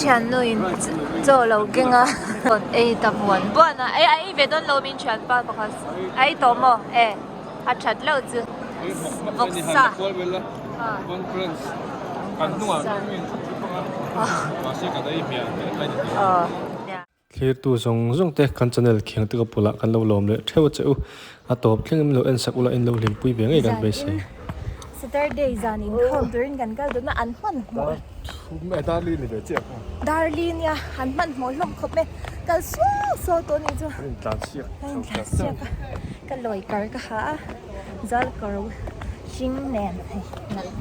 thiannu in chaw lo keng a rawn ei ta buan buan a a ei ve dawn lo min thianpa pakhat a ei tawh maw e a that loh chu vawksa Thlirtu zawng zawng te kan channel khiang te ka bulah kan lo lawm leh theuh che u. A tawp thleng in lo en sak ula in lo hlimpui ve ngei kan beisei. Saturday zan inkhawm turin kan kal dun a an hmanhmawh. Thum e Darli ni ve chiah kha. Darli nia an hmanhmawh hlawm khawp e kal suau suau tawh anih chu. Kan intlan siak Kan intlan siak a ka lawi kar ka ha a zal kawr hring nen hei nalh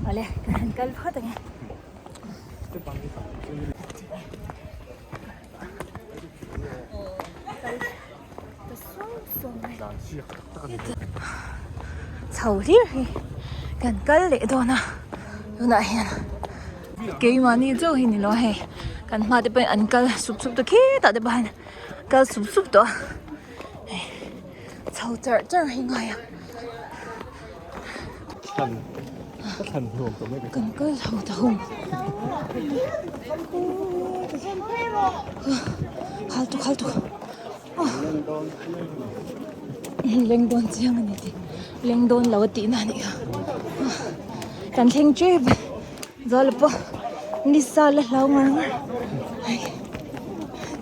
awle ka han kal phawt ang e. Chho hlir hi kan kal leh dawn a tunah hian keimahni chauh hi ni lo a hei kan hma te pawhin an kal sup sup tawh khitah te pawh hian kal sup sup tawh a hei chho charh charh hi ngai a. Kan kal chho ta hung khal tuk khal tuk leng dawn chiang a ni tih leng dawn lo a tih na a nih kha kan thleng tep zawl pawh nisa la hlau ngar ngar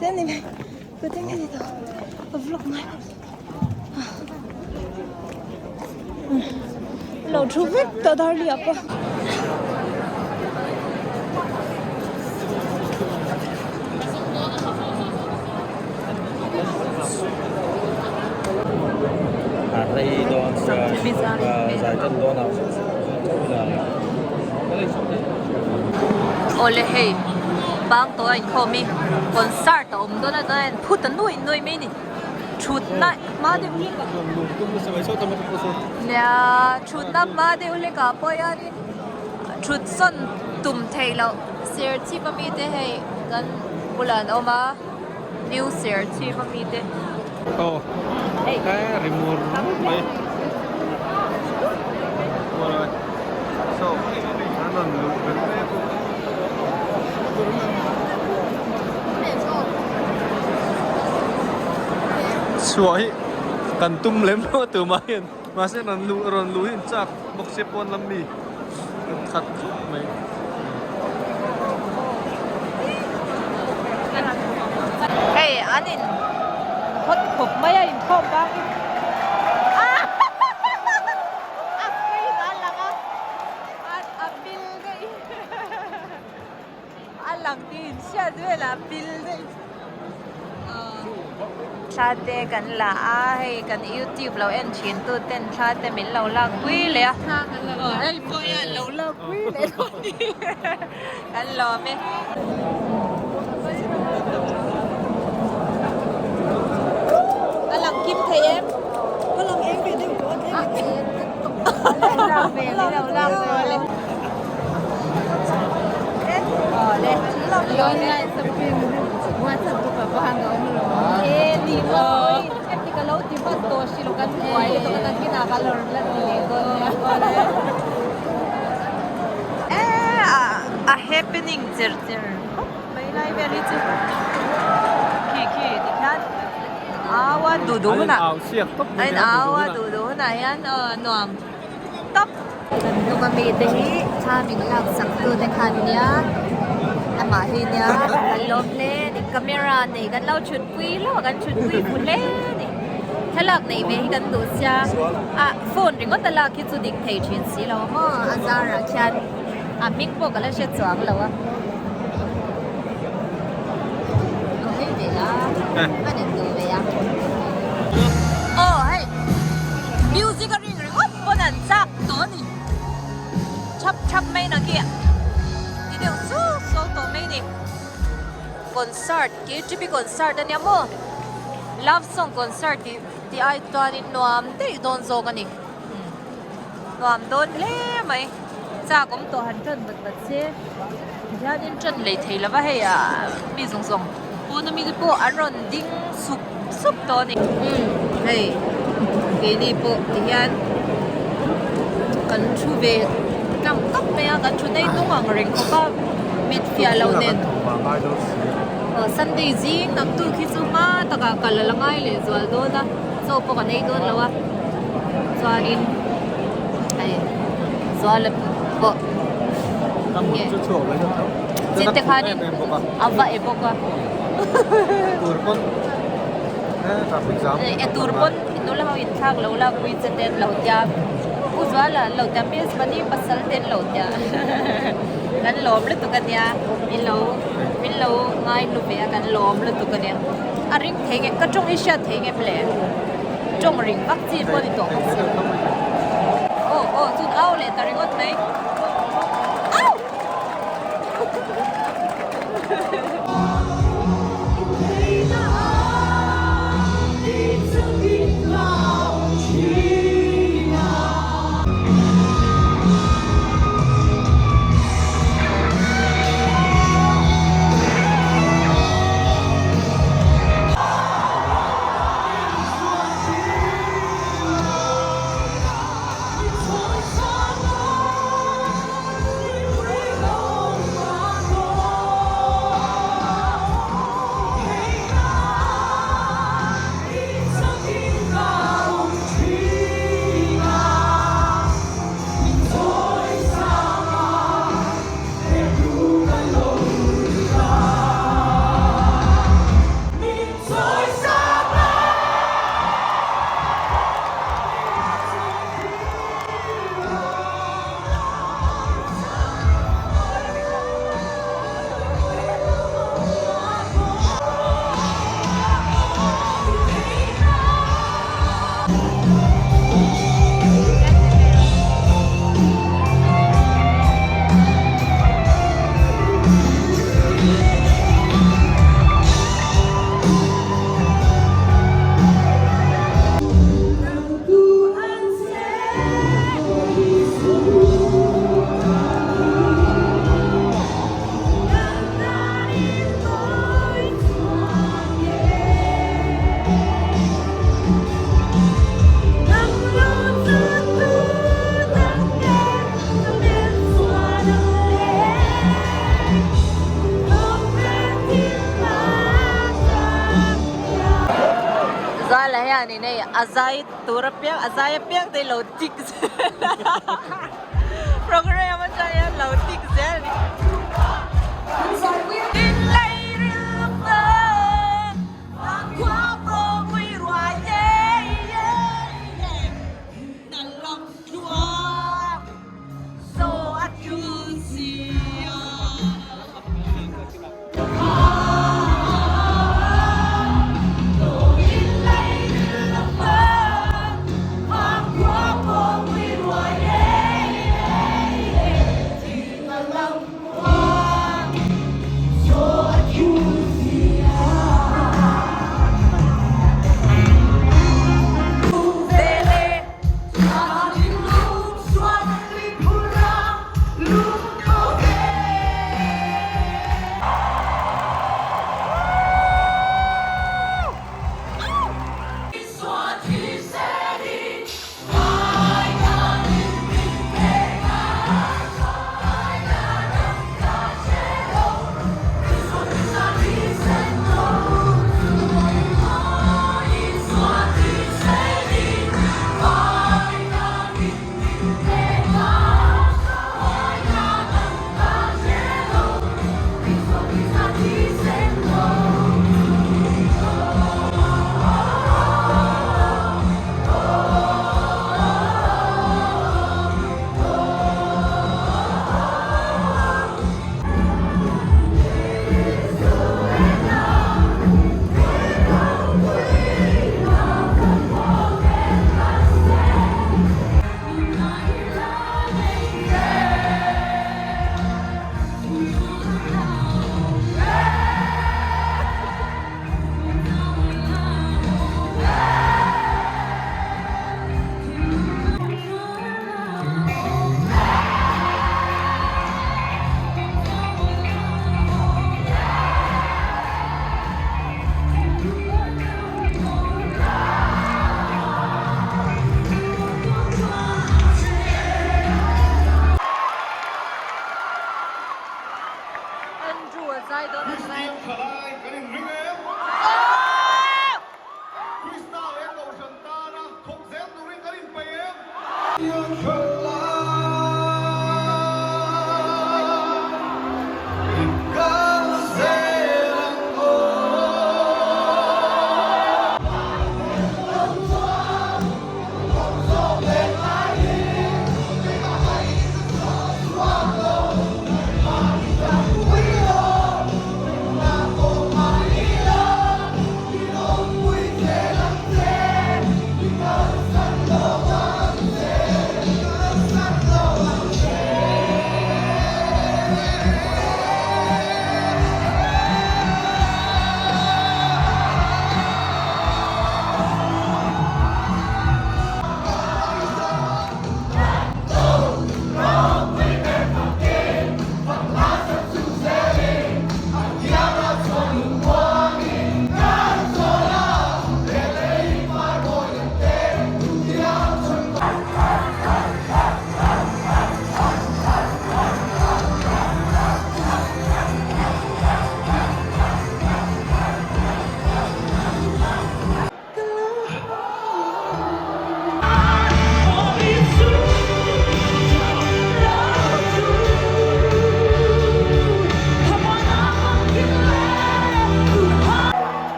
te ni mai ka teng nge ni tawh a vlog ngai. Lo thu vek tawh darliah pawh. Awle hei bang tawh a inkhawm hi concert a awm dawn a chuan phut a nuai nuai mai a ni. Thutna hma deuh hlek ah nia thutna hma deuh hlek ah pawh hianin thut sawn tum theih loh serchhip ami te hei kan bulah an awm a new serchhip ami te. Aw he ri mur mur mai an rawn luh belh mek a. Chhuah hi kan tum lem lo a tumah hian mahse rawn luh rawn luh hi an chak bawk sia pawn lam mi an khat khawp mai. Hei an in hawt khawp mai a inkhawm bangin a screen ah a lang a a pil daih. A lang tih in hriat velah pil daih thla te kan la a hei kan youtube lo en thin tu ten thla te min lo lak pui leh a hei pawh hian lo lak pui leh dawn a ni kan lawm e. A lang kim thei em? Ka lang eng ve deuh tawh a tlem in. Lak ve min lo lak ve le. A happening cher cher khawp mai lai vel hi chu khi khi tikhian au a duh duh hunah a in au a duh duh hunah hian nuam tawp. Kan hnung ami te hi thla min lak sak tu te khan nia amah hi nia kan lawm hle a ni camera nei kan lo thut pui hlauh a kan thut pui fu hle a ni thlalak neih ve hi kan duh sia ah phone ringawt a lak hi chu dik thei thin si lo maw a zarah khian a hming pawh ka la hre chuang lo a lo hei ve a a nen duh ve a aw hei music a ring ringawt pawn an chak tawh a ni thap thap mai na khi ti deuh suau suau tawh mai a ni concert ktp concert ania maw love song concert tih tih ai chuanin nuam daih dawn zawk a ni nuam dawn hle mai chak awm tawh han tan vat vat se tihianin tan lei thei lova hei ah mi zawng zawng pawna mi te pawh an rawn ding sup sup tawh a ni umm hei keini pawh tihian kan thu ve tlang tawp mai a kan thu nei hnung ang reng khawp a. Mit fiah loh nen. Sunday zing tam tu khi chu hma takah kal a la ngai leh zual dawn a, chaw pawh kan ei dawn lo a, chuanin hei zuala pawh nge chin te khanin a va e bawk a e tur pawn nula ho inthlak lo lakpui che te an lo tia u zuala an lo tia miss Bunny pasal te an lo tia kan lawm lutuk ania min lo min lo ngai hlu ve a kan lawm lutuk ania a ring thei nge ka tawng hi hriat thei nge mawle tawng ring vak chi pawh ni tawh bawk si aw aw chun au leh ta ringawt mai au. Zala hianin hei a zai tur apiang a zai apiang te lo tik zel a program atang hian lo tik zel a ni. zai dawn a ngai. Kristian thalai kan inring em? Krista leh Kohhran tana thawk zel turin kan inpeih em? Kristian thalai kan zel ang aw.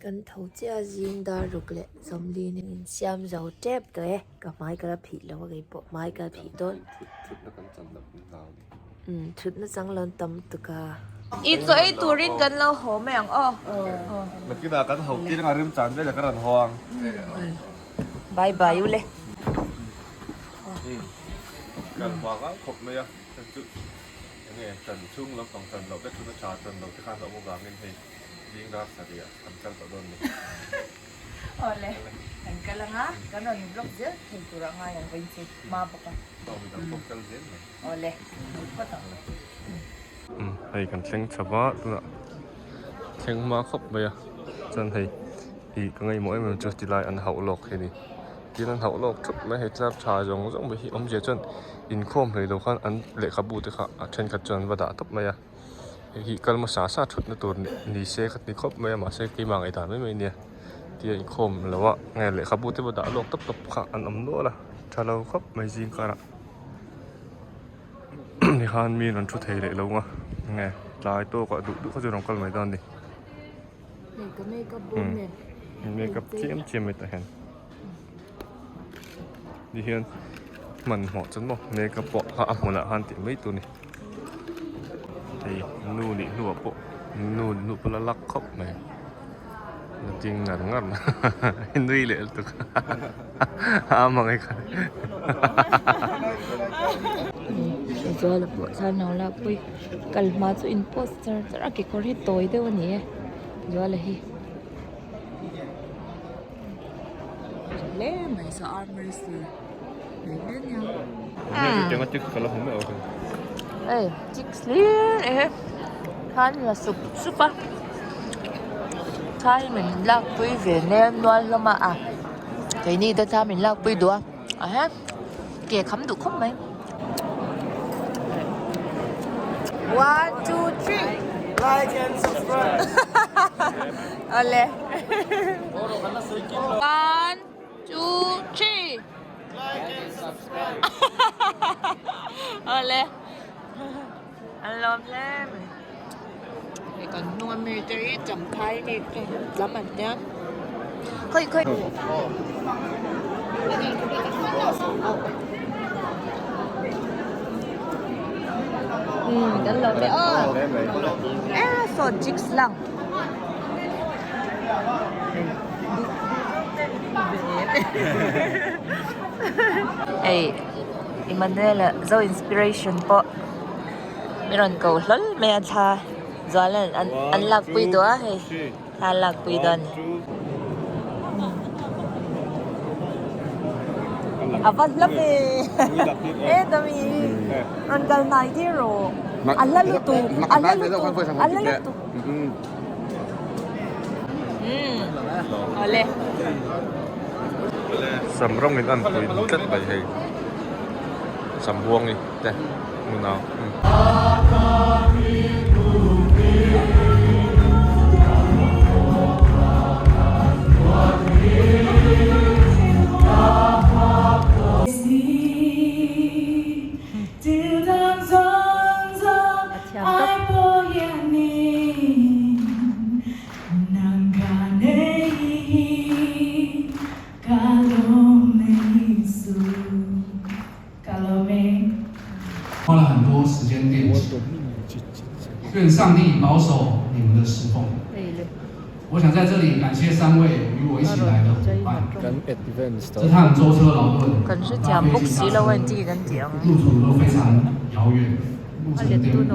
Kan tho chiah zing dar ruk leh sawmli in in siam zo tep tawh e ka hmai ka la phih lo a kei pawh hmai ka la phih dawn umm thutna chang lo an tam tuk a. I chaw ei turin kan lo haw mai ang aw. Nakinah kan ho tir anga rimchan velah ka rawn haw ang. Bye bye u le. Kan hma ngai khawp mai a, chu enge chan chhung lampang chan loh te thuna tha chan loh te khan a awm avangin hei zing dar sarih ah kan kal tawh dawn ni. Awle, kan kal anga kan rawn vlog zel thei tur a ngai ang vawiin chu hma bawk a. Aw midang pawh kal zel mai. Awle, hmu phawt ang. Hei kan thleng chho va tunah thleng hma khawp mai a chuan hei ih ka ngaihmawh em em chu tilai an hauh lawk hi a ni tin an hauh lawk thup mai hei tlar tha zawng zawng mai hi awmzia chuan inkhawm hlei lo khan an lehkhabu te kha a thenkhat chuan an va dah tawp mai a hei hi kal hmasa sa thutna tur ni se kha ti khawp mai a mahse keimah ngaihdan mai mai ania tia inkhawm lo a nge lehkhabu te pawh dah lawk tawp tawp kha an awm nual a tha lo khawp mai zing karah. Ni khan mi an rawn thu thei leh lo nga enge tlai tawkah duh duh kha chu rawn kal mai dawn a ni. Makeup chiam chiam mai tah hian ti hian hmanhmawh chuan maw makeup pawh kha a hmunah khan tih mai tur a ni hei nu nih hnuah pawh nu nih hnu pawh la luck khawp mai la ding ngar ngar nui leh lutuk a mang e kha. Zuala pawh chuan lo lakpui kal hma chu in post char char a kekawr hi tawi deuh a ni e Zuala hi. Hle mai saw arm wrestling nei hle nia. Ei chicks hlir e khan la sup sup a thai min lakpui ve nen nual hlawm a a keini te thla min lakpui duh a a he ke kham duh khawp mai. One two three Like and subscribe. Ole. One, two, three. Like and subscribe. Ole. An lawm hle mai. Hei kan hnung a mi te hi champhai mi te lam an nia. Khawi khawi. Um kan lawm e aw. E saw jigs lang. Hei Emmanuel-a Zo Inspiration pawh mi rawn ko hlawl mai a thla Zuala'n an lakpui duh a hei thla an lakpui dawn a ni. A va hla ve e Dami rawn kal hnai tir rawh a hla lutuk a hla lutuk a hla lutuk. Awle. Sam rawng in an pui tlat mai hei sam buang hi te nunau. 花了很多时间练习，愿上帝保守你们的侍奉。我想在这里感谢三位与我一起来的伙伴。这趟舟车劳顿，搭飞机搭车，路途都非常遥远，路程颠簸。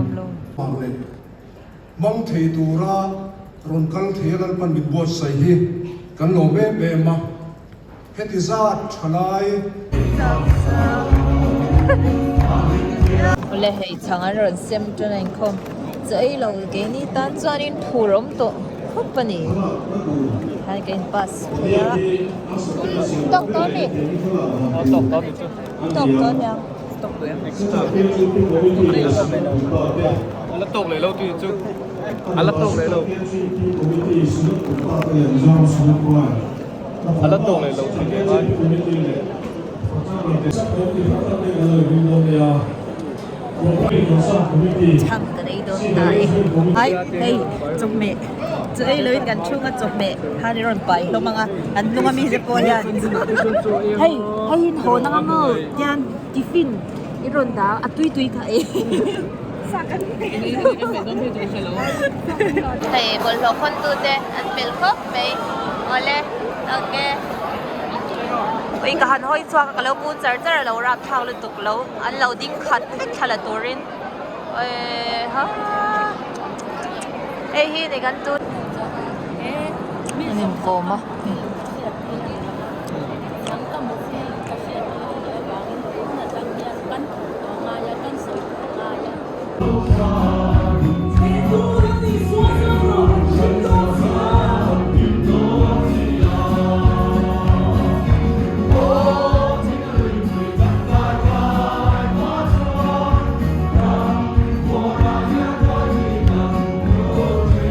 Mang thei tura rawn kal thei a Lalpan min buatsaih hi kan lawm em em a, heti zat tha lai. Awle hei chhang an rawn sem tan a inkhawm chaw ei lo keini tan chuanin phur awm tawh khawp a ni khan ka in pass phei a tawk tawh a mi tawk tawh a niang. A la tawk leh lo tih chu a la tawk leh lo a la tawk leh lo tih leh ngai. Chhang kan ei dawn ta e. Hai hei chawhmeh chu ei loin kan chhunga chawhmeh khan i rawn pai hlawm ang a an hnunga mi te pawh hian hei hei in haw nang a maw tian tiffin i rawn dah a tui tui kha ei hei bawlhhlawh khawn tu te an pel khawp mai awle okay ui ka han hawi chhuak a ka lo kun char char a lo rap thlak lutuk lo an lo ding khat vek thla la turin eee ha hei hi ni kan tun an inkawm a.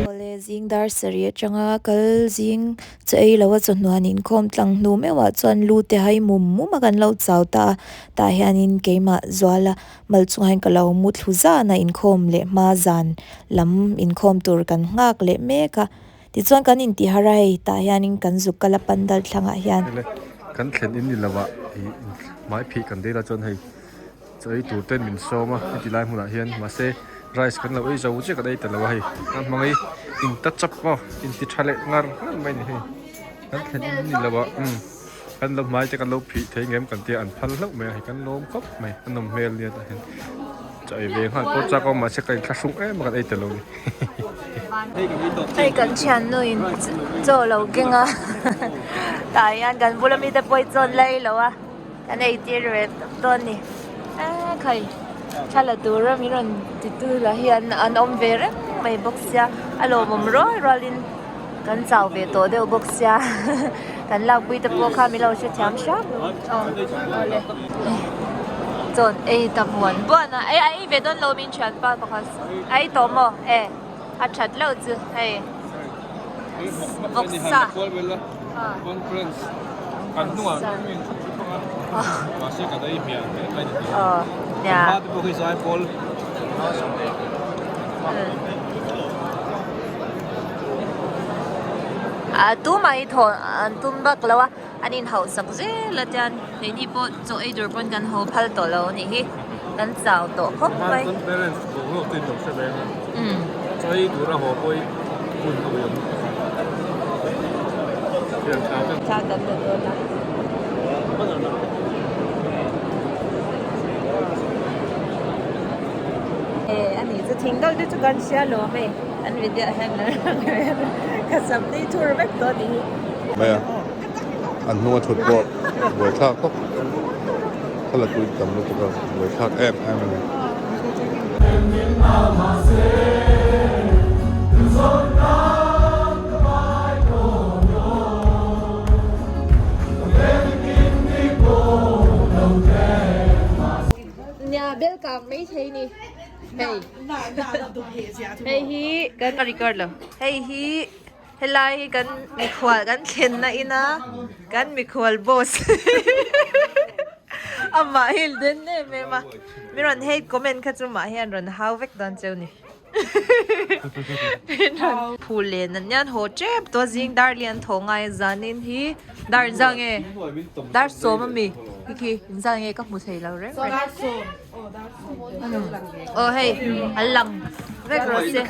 Awle zing Zing dar sarih atanga kal zing chaw ei lo a chawhnuan inkhawm tlang hnu meuhah chuan lu te hai mum mum a kan lo chau ta a tah hianin keimah zuala mal chungah hian ka lo mu thlu zan a inkhawm leh hma zan lam inkhawm tur kan nghak leh mek a tichuan kan intih har a hei tah hianin kan zuk kal a pandal thlangah hian. Kan thlen in ni lovah ih hmai phih kan dil a chuan hei. Chaw ei tur ten min sawm a heti lai hmunah hian mahse rice kan lo ei zo chiah kan ei ta lo a hei a hmang hi in ta chap maw in ti tha leh ngar ngar mai a ni hei kan thlen in ni lo a umm kan lo hmai te kan lo phih thei ngem kan tia an phal hlauh mai a hei kan lawm khawp mai a nawm hmel nia tah hian chaw ei ve nghal pawh chak a awm mahse ka inthlahrung em a kan ei ta lo a ni Hei kan thiannu in chaw lo keng a tah hian kan bula mite pawh hi chaw an la ei lo a. Kan eitir ve tawp dawn ni. Eee khai thla la tura min rawn ti tu lah hi an an awm ve reng mai bawk sia a lawmawm rual rualin kan chau ve tawh deuh bawk sia kan lakpui te pawh kha min lo hrethiam hram aw awle chawn ei ta buan buan a ei a ei ve dawn lo min thianpa pakhat a ei tawh maw e a that loh chu hei. Vawksa A tumah hi thaw an tum vak lo a an inhauh sak zel a tian keini pawh chaw ei tur pawn kan haw phal tawh lo a nih hi kan chau tawh khawp mai. Mai a an hnunga thut pawh buaithlak khawp thla tui tam lutuk a buaithlak em em a ni. Nia bel kang mai thei ni hei hei hi kan record lo hei hi Helai hi kan mikhual kan thlenna ina kan mikhual boss amah hi den em em a mi rawn hate comment kha chu mah hian rawn hau vek dawn cheu ni phul len an hian haw tep tawh a zing dar lian thaw ngai a zanin hi dar inzah nge dar sawm ami khi khi inzah nge ka hmu thei lo reng reng aw hei an lang vek rawh se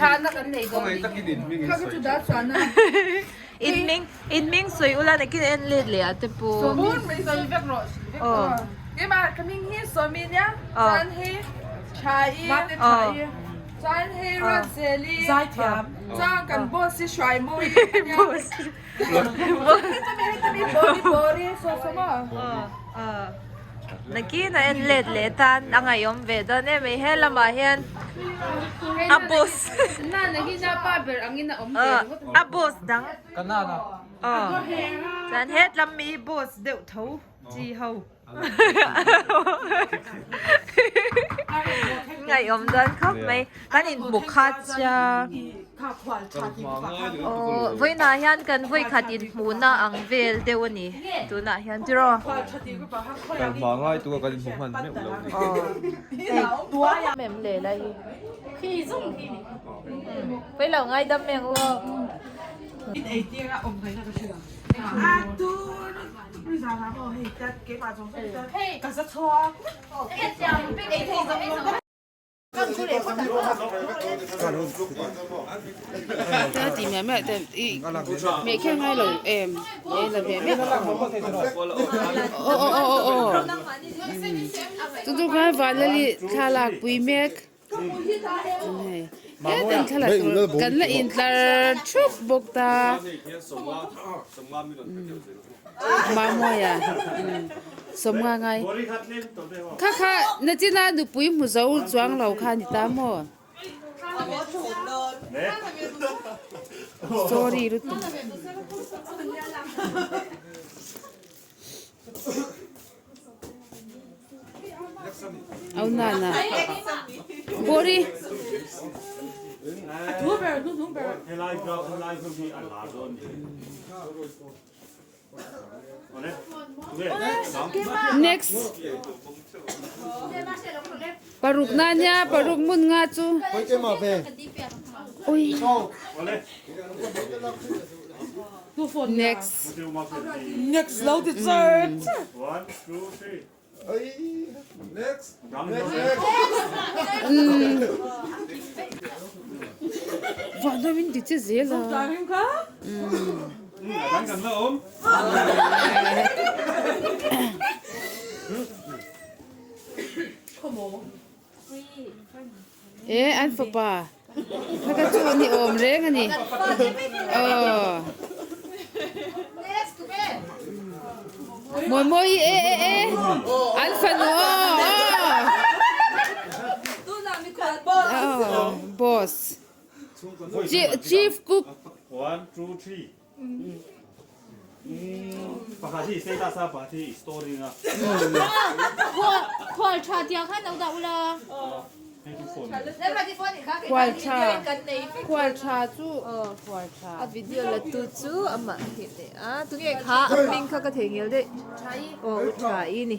in hming in hming sawi ula nakin en let leh ah te pawh aw aw Nakin a en let leh tan a ngaihawm ve dawn em mai he lamah hian a boss a boss dang aw chuan hetlam mi hi boss deuh tho chi ho ngaihawm dawn khawp mai kan inhmu khat sia Aw vawiinah hian kan vawikhat inhmuhna ang vel deuh a ni tunah hian tiraw. Kal hma ngai tu a kan inhmu hman meuh lo ni. Aw hei mem leh lai hi Pailo ngaidam meng u aw. Sawmnga ngai kha kha nachina nupui hmu zo chuang lo kha ni ta maw sorry lutuk. Au nana bori. Next. Paruk na nia paruk mun nga chu. Oi. Next. Next lo dessert. Van ho in ti che zel a. E an fapa kha ka chu ni awm reng a ni. Aw. Mawi mawi e e e an fanu aw aw. Aw boss. Chief cook. Khual tha khual tha chu khual tha. A video la tu chu amah hi nei a tunge kha a hming kha ka theihnghilh daih aw u tha i ni.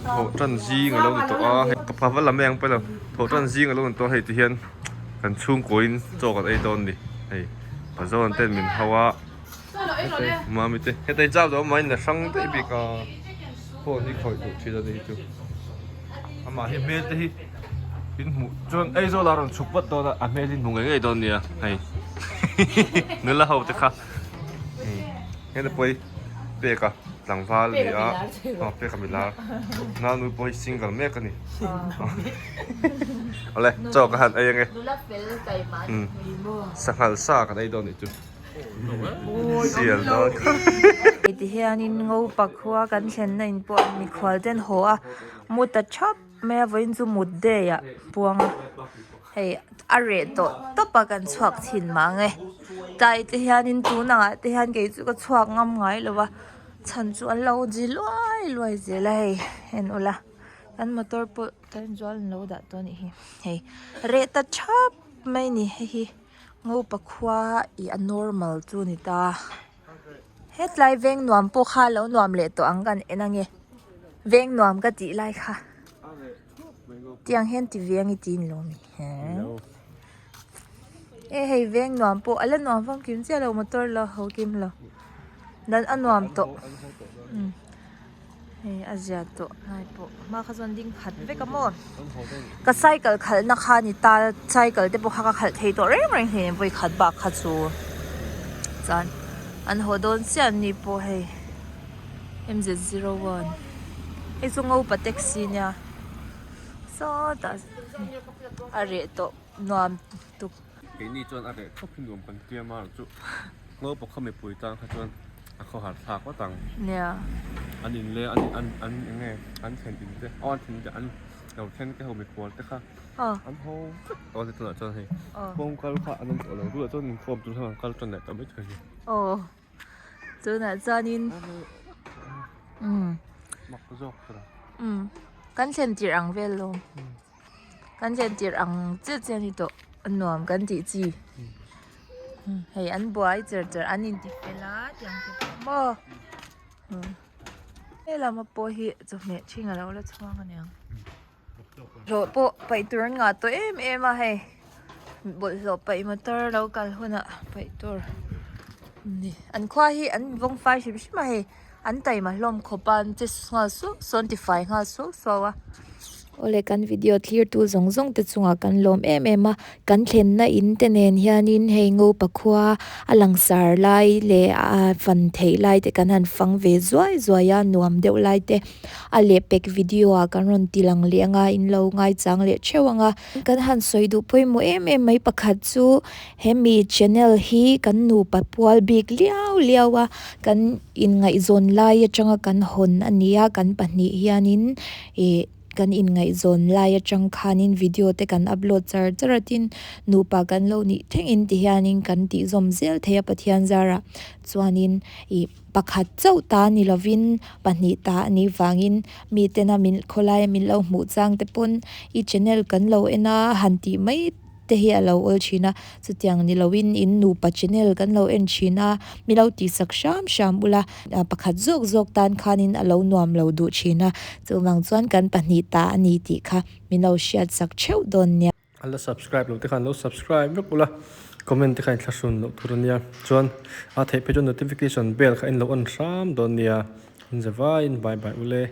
Thawh tan zing a lo ni tawh a hei ka pa va lam eng pawh lo thawh tan zing a lo ni tawh a hei ti hian kan chhungkaw in chaw kan ei dawn a ni hei. Pazawn ten min hau a hetei mami te hetei chau zawh mai in a hrang daih bik a phone hi khawih duh thin a ni hi chu amah hi hmel te hi in hmuh chuan Aizawl ah a rawn chhuk vat dawn a a hmel hi hmu ngei ngei dawn nia hei nula ho te kha heta pawh hi pek a tlangval a ni a aw pek a milar nau nu pawh hi single mek a ni awle chaw ka han ei ange sanghal sa kan ei dawn nih chu sial dawn Ti hianin ngopa khua kan thlenna in pawh mikhual ten haw a mu ta thap mai a vawiin chu mut day ah puang a hei a reh tawh tawp a kan chhuak thin mang e tlai te hianin tun angah te hian kei chu ka chhuak ngam ngai lo va chhan chu an lo ji luai luai zel a hei en ula kan motor pawh kan inzual an lo dah tawh a nih hi hei reh ta thap mai a ni hei hi ngopa khua ih a normal chu a ni ta hetlai veng nuam pawh kha lo nuam leh tawh ang kan en ange veng nuam ka tih lai kha tiang hian ti veng i tin lo mi e hei veng nuam pawh a la nuam famkim chiah lo motor la ho kim lo dan a nuam tawh hei a zia tawh lai pawh hma kha chuan ding khat vek a maw ka cycle khalh na kha ni ta cycle te pawh kha ka khalh thei tawh reng reng hei vawi khat bak kha chu chuan an haw dawn chiah an ni pawh hei M Z zero one hei chu ngopa taxi nia sawtah a reh tawh nuam tuk. Keini chuan a reh thawp hi nuam kan tia mar chu ngopa khaw mipui tan kha chuan a khawhar thlak ngawt ang. Nia. An in leh an an an eng nge an thlen in te aw an thlen in te an lo thleng te ho mikhual te kha an haw vek tawh a ni tunah chuan hei kawng kal kha an awm tawh lo tunah chuan inkhawm tur hian an kal tan leh ta mai thei a ni. Aw tunah chuanin umm mak zawk tur a. Umm kan thlen tirh ang vel lo. Kan thlen tirh ang chiah chiah a ni tawh a nuam kan tih chi hei an buai cher cher an inti fel a tiang te pawh maw helama pawh hi chawhmeh ṭhing a lo la chhuang a niang hlawh pawh paih tur an ngah tawh em em a hei bawlhhlawh paih motor lo kal hunah paih tur ani an khua hi an vawng fai hrim hrim a hei. An taima hlawm khawp a, an che nghal suau suau, an tifai nghal suau suau a. Awle kan video thlir tu zawng zawng te chungah kan lawm em em a, kan thlenna in te nen hianin hei ngopa khua a langsar lai leh a fan theih lai te kan han fang ve zuai zuai a, nuam deuh lai te a lehpek video ah kan rawn ti lang leh anga in lo ngaichang leh theuh ang a. Kan han sawi duh pawimawh em em mai pakhat chu hemi channel hi kan nupa pual bik liau liau a, kan inngaihzawn lai atanga kan hawn a ni a, kan pahnih hianin ih kan inngaihzawn lai atang khanin video te kan upload char char a tin nupa kan lo nih thlengin ti hianin kan tih zawm zel thei a Pathian zarah chuanin ih pakhat chauh ta ni lovin pahnih ta a nih vangin miten a min khawlaia min lo hmuh chang te pawn i channel kan lo en a han tih mai. te hi a lo awl thin a chutiang ni loin in nupa channel kan lo en thin a mi lo tihsak hram hram ula pakhat zawk zawk tan khanin a lo nuam lo duh thin a chuvang chuan kan pahnih ta a ni tih kha min lo hriat sak theuh dawn nia. A la subscribe loh te khan lo subscribe vek ula comment te kha in thlahrun loh tur ania chuan a theih phei chuan notification bell kha in lo on hram dawn nia in za vaiin bye bye ule.